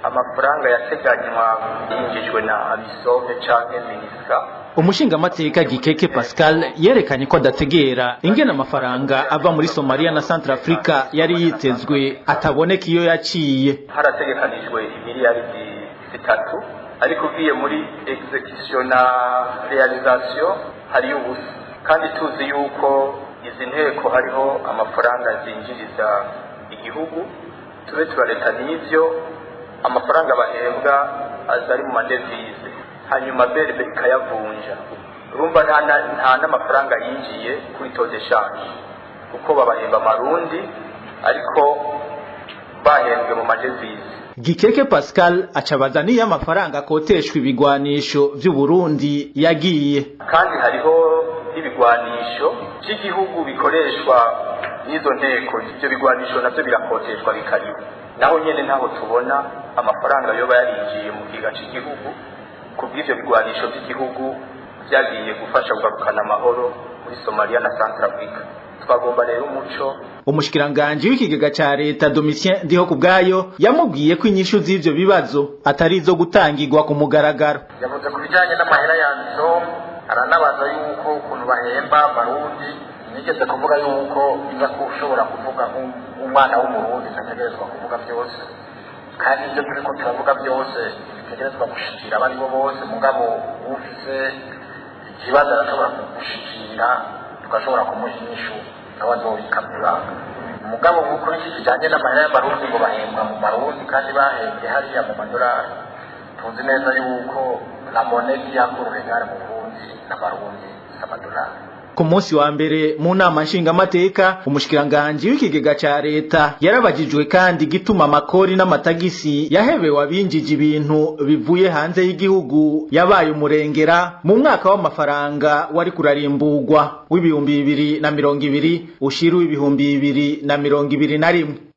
Amafaranga yateganywa yinjijwe na AMISOM canke MINUSCA. Umushingamateka Gikeke Pascal yerekanye ko adategera ingene amafaranga ava muri Somalia na Centrafrica yari yitezwe ataboneka iyo yaciye. Harategekanijwe imiliyaridi 3, ariko ugiye muri exécution na réalisation hariyo ubusa, kandi tuzi yuko izi nteko hariho amafaranga zinjiriza igihugu. Tube turareka n'ivyo, amafaranga bahembwa aza ari mu ma devises, hanyuma BRB ikayavunja. Urumva nta n'amafaranga yinjiye kuri taux de change, kuko babahemba amarundi ariko bahembwe mu ma devises. Gikeke Pascal acabaza niyo amafaranga akoteshwa ibigwanisho vy'u Burundi yagiye. Kandi hariho n'ibigwanisho by'igihugu bikoreshwa n'izo nteko. Ibyo bigwanisho navyo birakoteshwa bikariho. Naho nyene ntaho tubona amafaranga yoba yarinjiye mu kigega c'igihugu ku bw'ivyo bigwanisho by'igihugu vyagiye gufasha kugarukana amahoro muri Somalia na Centrafrica. Twagomba rero umuco. Umushikiranganji w'ikigega ca leta, Domitien Ndihokubwayo, yamubwiye ko inyishu z'ivyo bibazo atari izo gutangirwa ku mugaragaro. Yavuze ku bijyanye n'amahera ya AMISOM, aranabaza yuko ukuntu bahemba Abarundi. Nigeze kuvuga yuko nza kushobora kuvuga nk'umwana w'Umurundi, ntategerezwa kuvuga byose, kandi ibyo turiko turavuga byose bitegerezwa gushikira abo aribo bose. Mugabo ufise ikibazo arashobora kugushikira, tugashobora kumuha inyishu, nawe azobika mw'ibanga. Mugabo kuri iki kijanye n'amahera y'Abarundi, ngo bahembwa mu marundi kandi bahembwe hariya mu madolari, tuzi neza yuko la monnaie qui a cours légal mu Burundi n'Abarundi, si amadolari. Ku munsi wa mbere mu nama nshingamateka, umushikiranganji w'ikigega ca leta yarabajijwe kandi igituma amakori n'amatagisi yahebewe abinjije ibintu bivuye hanze y'igihugu yabaye umurengera mu mwaka w'amafaranga wari kurarimburwa w'ibihumbi 2020 ushira w'ibihumbi 2021.